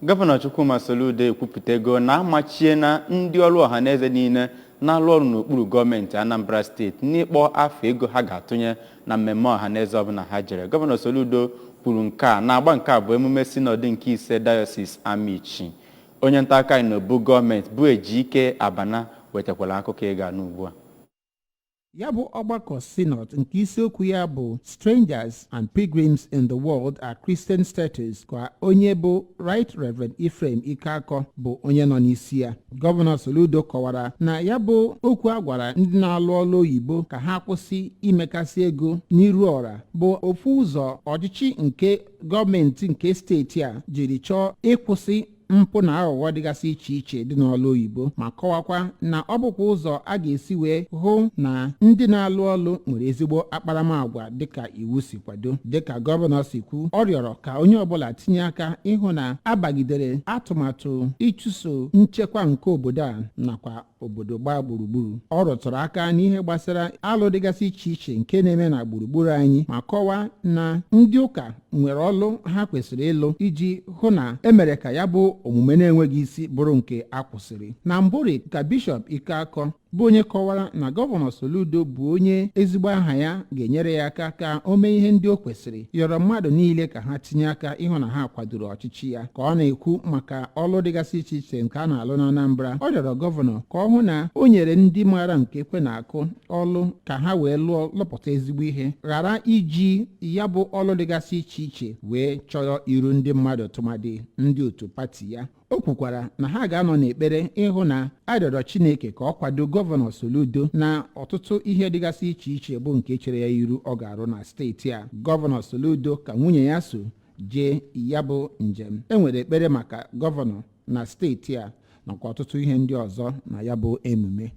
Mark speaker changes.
Speaker 1: Gọvanọ Chukwuma Soludo ekwupụtago na amachiena ndị ọrụ ọhaneze niile na-arụ ọrụ n'okpuru gọọmenti Anambra Steeti n'ịkpọ afọ ego ha ga-atụnye na mmemme ọhaneze ọbụla ha jere. Gọvanọ Soludo kwuru nke a na-agba nke a bụ emume sinọdụ nke ise Diocese Amichi. Onye nta akụkọ anyị n'obu gọọmenti bụ Ejike Abana wetakwara akụkọ ị ga-anụ ugbu a.
Speaker 2: Ya bụ ọgbakọ synod nke isiokwu ya bụ "Strangers and Pilgrims in the World: Our Christian Status" ka onye bụ Right Reverend Ephraim Ikeakọ bụ onye nọ n'isi ya. Gọvanọ Soludo kọwara na ya bụ okwu a gwara ndị na-alụ ọlụ oyibo ka ha kwụsị imekasị ego n'iru ọra bụ ofu ụzọ ọchịchị nke gọọmenti nke steeti a jiri chọọ ịkwụsị mpụ na aghụghọ dịgasị iche iche dị n'ọlụ oyibo, ma kọwakwa na ọ bụkwa ụzọ a ga-esi wee hụ na ndị na-alụ ọlụ nwere ezigbo akparamagwa dịka iwu si kwado. Dịka gọvanọ si kwu, ọ rịọrọ ka onye ọbụla tinye aka ịhụ na abagidere atụmatụ ịchụso nchekwa nke obodo a nakwa obodo gbaa gburugburu. Ọ rụtụrụ aka n'ihe gbasara alụ dịgasị iche iche nke na-eme na gburugburu anyị, ma kọwaa na ndị ụka nwere ọlụ ha kwesịrị ịlụ iji hụ na emere ka ya bụ omume na-enweghị isi bụrụ nke a kwụsịrị. Na mbụri ka Bishọp Ikeakọ bụ onye kọwara na Gọvanọ Soludo bụ onye ezigbo aha ya ga-enyere ya aka ka o mee ihe ndị o kwesịrị, yọrọ mmadụ niile ka ha tinye aka ịhụ na ha kwadoro ọchịchị ya. Ka ọ na-ekwu maka ọlụ dịgasị iche iche nke a na-alụ na Anambra, ọ rịọrọ gọvanọ ka ọ hụ na o nyere ndị maara nke ekwe na-akụ ọlụ ka ha wee lụọ lụpụta ezigbo ihe, ghara iji ya bụ ọlụ dịgasị iche iche wee chọrọ iru ndị mmadụ, tụmadị ndị otu pati ya. O kwukwara na ha ga-anọ n'ekpere ịhụ na a rịọrọ Chineke ka ọ kwado Gọvanọ Soludo na ọtụtụ ihe dịgasị iche iche bụ nke chere ya iru ọ ga-arụ na steeti a. Gọvanọ Soludo ka nwunye ya so jee ya bụ njem. E nwere ekpere maka gọvanọ na steeti a nakwa ọtụtụ ihe ndị ọzọ na ya bụ emume.